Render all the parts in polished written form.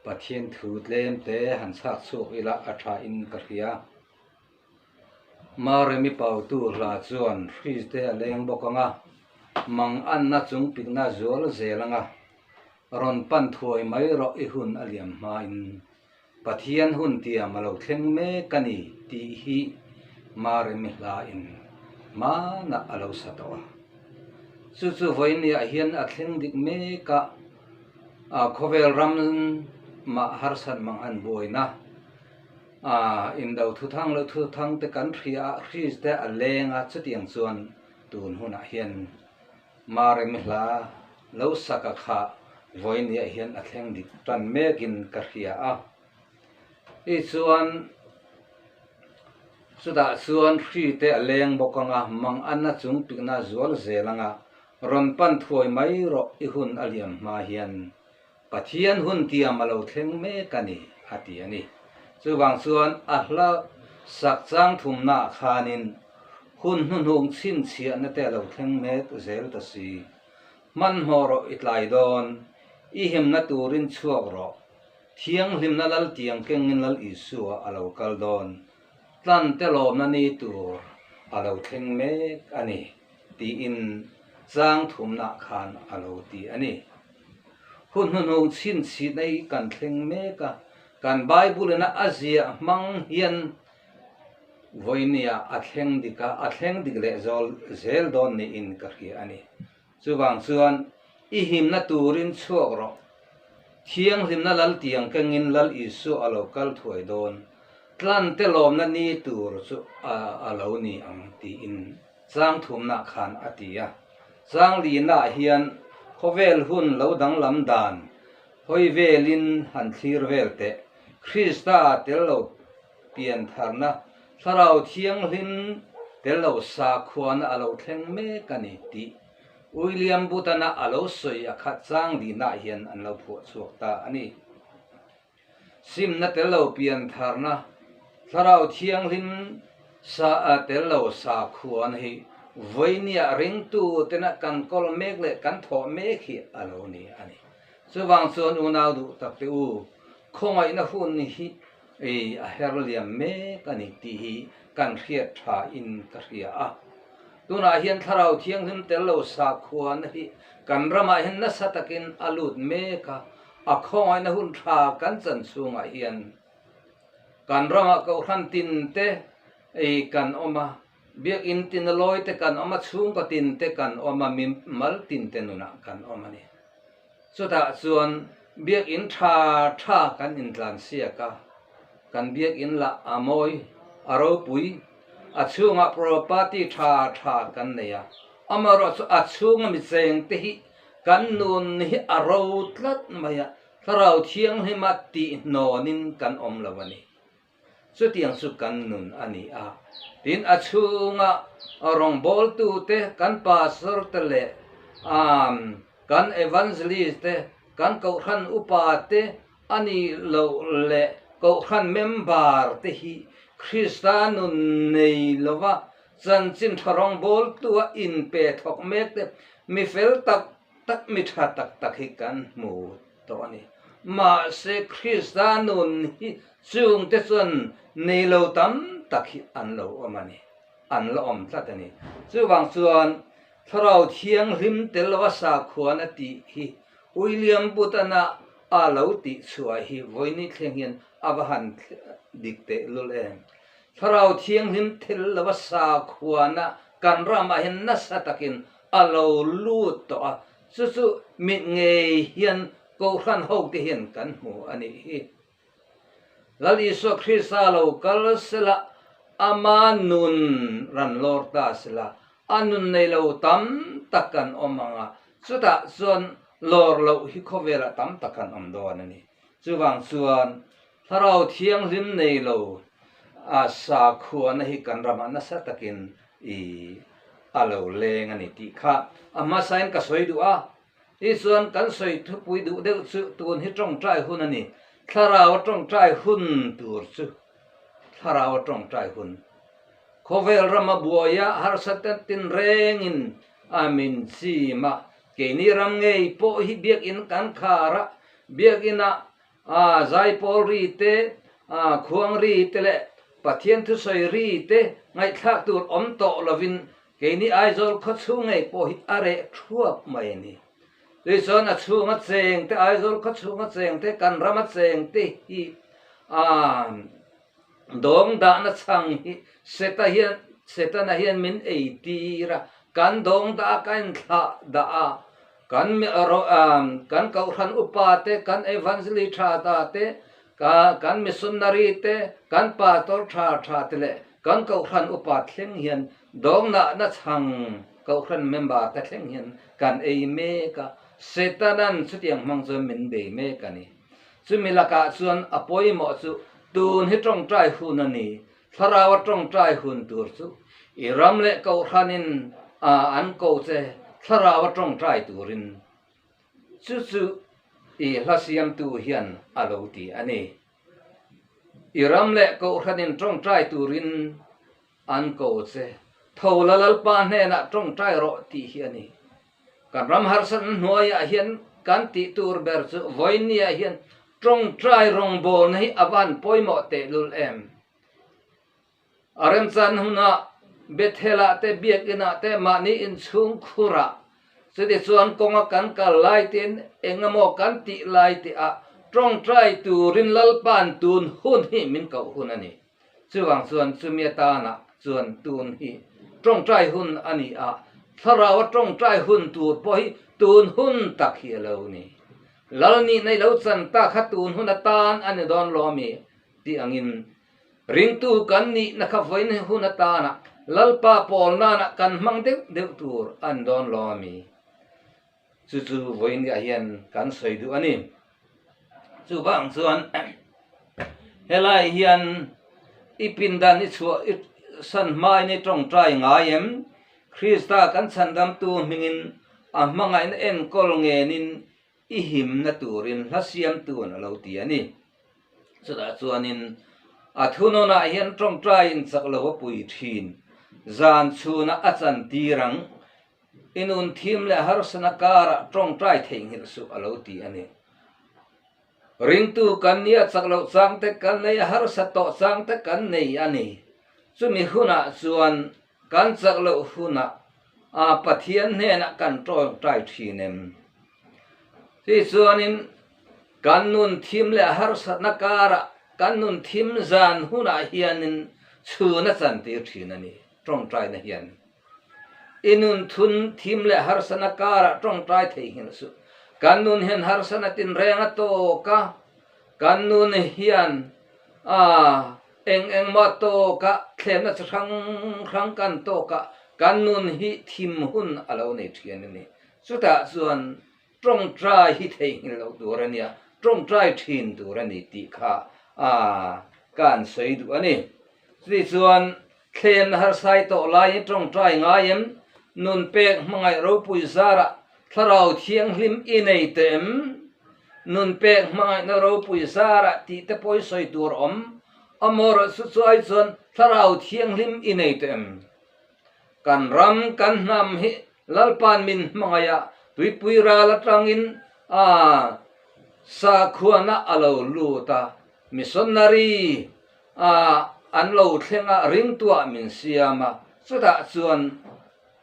Pathian thu tlem te han chhak chhuak ila a tha in ka hria. Maremi pautu hla chuan fridge te a leng bawk ang a, mang anna chung pikna zual zel ang a, rawn pan thuai mai rawh i hun a liam hmain Pathian hun tiam a lo thleng mek a ni tih hi Maremi hla in hmanah a lo sa tawh a. Chu chu vawinia hian a thleng dik mek a, khawvel ram mah harsat mang an buaina indo thuthang leh thuthang te kan hria a, hris te a leng a, chutiang chuan tun hunah hian Maremi hla lo saka kha vawinia hian a thleng dik tan mekin ka hria a. I chuan chutah chuan hri te a leng bawk ang a, mang ana chung pikna zual zel ang a, rawn pan thuai mai rawh i hun a liam hma hian Pathian hun tiam a lo thleng mek a ni, a ti a ni. Chuvang chuan a hla sak chang thumnaah khanin hun hnuhnung chhinchhiahna te a lo thleng mek zel ta si. Hmanhmawh rawh i tlai dawn, i himna turin chhuak rawh, thianghlimna lal tiang kengin Lal Isua a lo kal dawn, tlan te lawmna ni tur a lo thleng mek a ni, tiin chang thumnaah khan a lo ti a ni. Hun hnuhnung chhinchhihna hi kan thleng mek a, kan Bible-ina a ziah hmang hian vawinia a thleng dik a, a thleng dik leh zawl zel dawn niin ka hria a ni. Chuvang chuan i himna turin chhuak rawh. Thianghlimna lal tiang kengin Lal Isua a lo kal thuai dawn, tlan te lawmna ni tur chu a lo ni ang tiin chang thumnah khan a ti a. Changlina hian khawvel hun lo danglam dan hawi velin han thlir vel teh. Krista tel lo piantharna, Thlarau Thianghlim tel lo sakhuana a lo thleng mek a ni tih William Butana a lo sawi a khat Changlina hian an lo phuah chhuak ta a ni. Simna tel lo piantharna, Thlarau Thianghlim sa tel lo sakhuan hi vawinia ringtu tena kan kawl mek leh kan thawh mek hi a lo ni a ni. Chuvang chuan unau duh tak te u, khawngaihna hun hi a her liam mek a ni tih hi kan hriat tha in ka hria a. Tunah hian Thlarau Thianghlim tel lo sakhuana hi kan ramah hian nasa takin a lut mek a, A khawngaihna hun tha kan chan chhungah hian kan ramah kohhran tin te ei kan awm a, biakinn tin a lawi te kan awm a, chhungkaw tin te kan awm a, mi mal tin te nunah kan awm a ni. Chutah chuan biakinn tha tha kan intlansiak a, kan biakinn lah a mawi, a ropui, a chhungah property tha tha kan nei a, amaherawhchu a chhunga mi cheng te hi Kan nun hi a ro tlat mai a, Thlarau Thianghlima tihnawnin kan awm lo a ni. Chutiang chu kan nun a ni a. Tin, a chhunga rawngbawltute, kan pastor te leh kan evangelist te, kan kohhran upa te a nih loh leh kohhran member te hi Krista nun nei lova Chanchin tha rawngbawltu a inpe thawk mek te mi fel tak tak mi tha tak tak hi kan hmu tawh a ni. Mahse Krista nun hi chungte chuan nei lo tam tak hi an lo awm a ni, an la awm tlat a ni. Chuvang chuan Thlarau Thianghlim tel lova sakhuana tih hi William Butana a lo tih chhuah hi vawiin thleng hian a va han dik teh lul em. Thlarau Thianghlim thil lova sakhuana kan ramah hian nasa takin a lo lut tawh a, chu chu mit ngei hian Kohhran hote hian kan hmu a nih hi. Lal Isua Krista lo kal sela, ama nun ran lawr ta sela, a nun nei lo tam tak kan awm ang a, chutah chuan lawr loh hi khawvelah tam tak kan awm dawn a ni. Chuvang chuan Thlarau Thianghlim nei lo a sakhuana hi kan ramah nasa takin i a lo leng a ni tih kha a hmasain ka sawi duh a. Tichuan kan sawi thupui duh deuh chu tun hi tawngtai hun a ni. Thlarau a tawngtai hun tur chu Thlarau a tawngtai hun. Khawvel rama buaia harsa tinrengin a min chim a, keini ram ngei pawh hi biakinn kan khar a, biakinah. A zaipawl ri te, a khuang ri te leh Pathian thusawi ri te ngaihthlak tur awm tawh lovin keini Aizawl khaw chhung ngei pawh hi a reh thuap mai a ni. Tuichuan a chhunga cheng te, Aizawl khaw chhunga cheng te, kan rama cheng te hi a dawng dahna chhang hi Seta hian Setana hian min ei tir a, kan dawng dah a, kan inthlah dah a, kan kan kohhran upa te, kan evangelist tha ta te, kan missionary te, kan pastor tha tha te leh kan kohhran upa thleng hian dawng nahna chhang kohhran member te thleng hian kan ei mek a, Setana'n chutiang hmang chuan min bei mek a ni. Chumi lakah chuan a pawimawh chu tun hi tawngtai hun a ni, Thlarau a tawngtai hun tur chu i ram leh kohhranin an ko che thlarau a tawngtai turin. Chu chu i hla siamtu hian a lo ti a ni. I ram leh kohhranin tawngtai turin an ko che. Tho la Lalpa hnenah tawngtai rawh tih hi a ni. Kan ram harsatna hnuaiah hian kan tih tur ber chu vawinia hian tawngtai rawngbawlna hi a van pawimawh tehlul em? A remchan hunah Bethel-ah te Biakinah te mahni inchhung khurah chutichuan kawnga kan kal lai tein eng emaw kan tih lai tihah tawngtai turin Lalpa'n tun hun hi min koh hun a ni. Chuvang chuan chumi atanah chuan tun hi tawngtai hun a ni a, Thlarau a tawngtai hun tur pawh hi tun hun tak hi a lo ni. Lal nih nei lo chan ta kha tun hun atan a ni dawn lo ami tih angin ringtu kan nihna kha vawiin hun atana Lalpa pawl nana kan hmang deuh deuh tur a ni dawn lo ami? Chu chu vawiin ah hian kan sawi duh a ni. Chuvang chuan helai hian i pindan i chhuah i san hmain i tawngtai ngai em? Krista kan chhandamtu hmingin a hmangaihna enkawl ngenin i himna turin hla siamtu'n a lo ti a ni. Chutah chuanin a thunawnah hian tawngtaiin chak lo a pui thin. Zan chhunah a chantir ang. I nun thim leh harsana karah tawngtai theihnghilh suh a lo ti a ni. Ringtu kan nia chak loh chang te kan nei a, harsa tawh chang te kan nei a ni. Chumi hunah chuan kan chak loh hunah a Pathian hnenah kan tawngtai thin em? Tichuanin kan nun thim leh harsatna karah kan nun thim zan hunah hianin chhun a chantir thin a ni, tawngtaina hian. I nun thun thim leh harsana karah tawngtai theihnghilh suh. Kan nun hian harsana tinreng a tawk a, kan nun hian a eng engmah tawk a, thlemna chi hrang hrang kan tawk a, kan nun hi thim hun a lo nei thin a ni. Chutah chuan tawngtai hi theihnghilh loh tur a nia, tawngtai thin tur a ni tih kha a ka an sawi duh a ni. Chutichuan Thlen harsai tawh laiin tawngtai ngai em? Nun pek hmangaih ropui zarah Thlarau Thianghlim i nei teh em? Nun pek hmangaihna ropui zarah tih te pawh i sawi tur awm. Amaherawh chu chuai chuan Thlarau Thianghlim i nei teh em? Kan ram, kan hnam hi Lalpa'n min hmangaih a, tuipui ral atangin a sakhuana a lo lut a, missionary a an lo thleng a, ringtuah min siam a, chutah chuan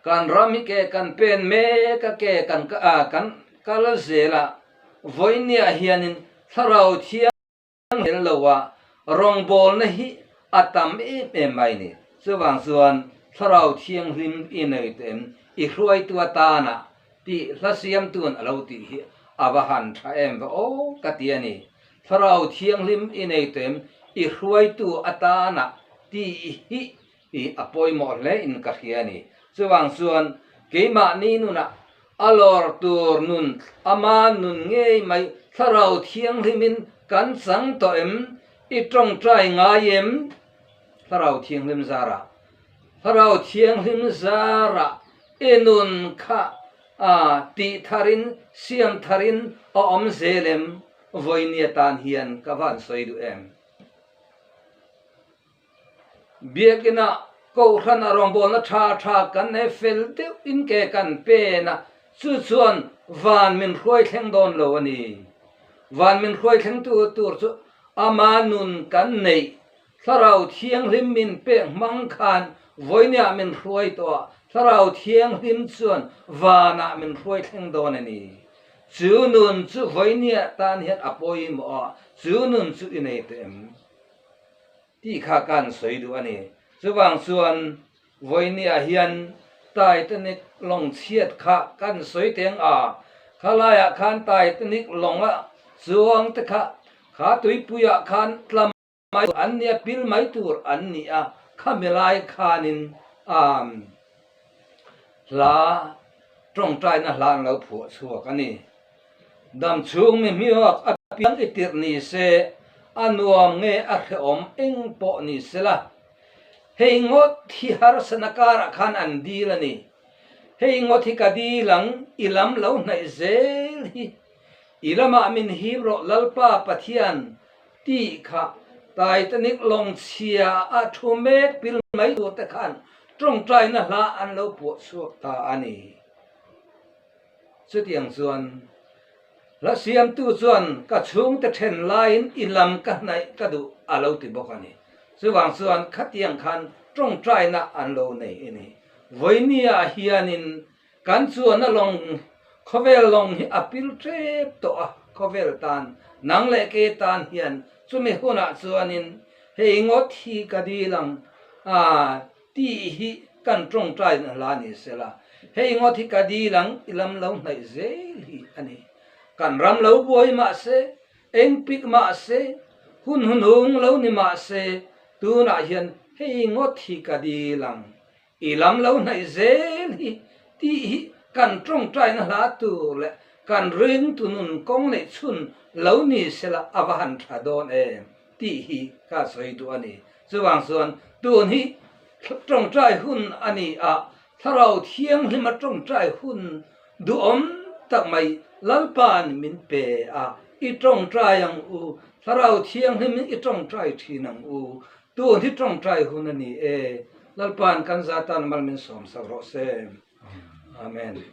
kan ram hi ke kan pen mek a, ke kan kan kal zel a, vawinia hianin Thlarau Thiang hel lo a, rawngbawlna hi a tam em em mai ni. Chuvang chuan Thlarau Thianghlim i nei teh em, i hruaitu atana tih hla siamtu'n a lo tih hi a va han tha em va aw ka ti a ni. Thlarau Thianghlim i nei tawh em? I hruaitu atana tih hi i a pawimawh hle in ka hria a ni. Chuvang chuan keimahni nunah a lawr tur nun, ama nun ngei mai Thlarau Thianghlimin kan chang tawh em? I tawngtai ngai em? Thlarau Thianghlim zarah Thlarau Thianghlim zarah i nun kha tih tharin, siam tharin a awm zel em? Vawinia tan hian ka van sawi duh em? Biakinah Kohhran a rawngbawlna tha tha kan nei fel deuh in ke kan pen a, chu chuan van min hruai thleng dawn lo a ni. Van min hruai thlengtu tur chu ama nun kan neih Thlarau Thianghlim min pek hmang khan vawinia min hruai tawh a, Thlarau Thianghlim chuan vanah min hruai thleng dawn a ni. Chu nun chu vawinia tan hian a pawimawh a, chu nun chu i nei tawh em? Tih kha kan sawi duh a ni. Chuvang chuan vawinia hian Titanic lawng chhiat kha kan sawi teng a, khalaiah khan Titanic lawnga chuang te kha kha tuipuiah khan tla mai an nia, pil mai tur an ni a, khami lai khanin hla tawngtaina hla an lo phuah chhuak a ni. Dam chhung mi hmiak a piang i tirh ni se, a nuam nge a hrehawm eng pawh ni se la, hei ngawt hi harsatna karah khan an dil a ni. Hei ngawt hi ka dil ang, i lam lo hnaih zel hi. I lamah min hip rawh Lalpa Pathian tih kha Titanic lawng chhia a thu mek pil mai tur te khan tawngtaina hla an lo puah chhuak ta a ni. Chutiang chuan hla siamtu chuan ka chhungte then laiin i lam ka hnaih ka duh a lo ti bawk a ni. Chuvang chuan khatiang khan tawngtaina an lo nei a ni. Vawinia hianin Kan chuan a lawng, khawvel lawng hi a pil tep tawh a, khawvel tan, nang leh ke tan hian chumi hunah chuanin hei ngawt hi ka dil ang a tih hi kan tawngtai na hla ni sela, hei ngawt hi ka dil ang i lam lo hnaih zel hi a ni. Kan ram lo buai mah se, eng pik mah se, hun hunung lo ni mah se, tunah hian hei ngawt hi ka dil ang I lam lo hnaih zel hi tih hi kan tawngtaina hla tur leh kan ringtu nun kawng neih chhun lo ni sela a va han tha dawn em tih hi ka sawi duh a ni. Chuvang chuan tun hi tawngtai hun a ni a, Thlarau Thianghlima tawngtai hun duhawm tak mai Lalpa'n min pe a, i tawngtai ang u, Thlarau Thianghlimin i tawngtai thin ang u, Tun hi tawngtai hun a ni e. Lalpa'n kan za tan mal min sawm sak rawh se. Amen.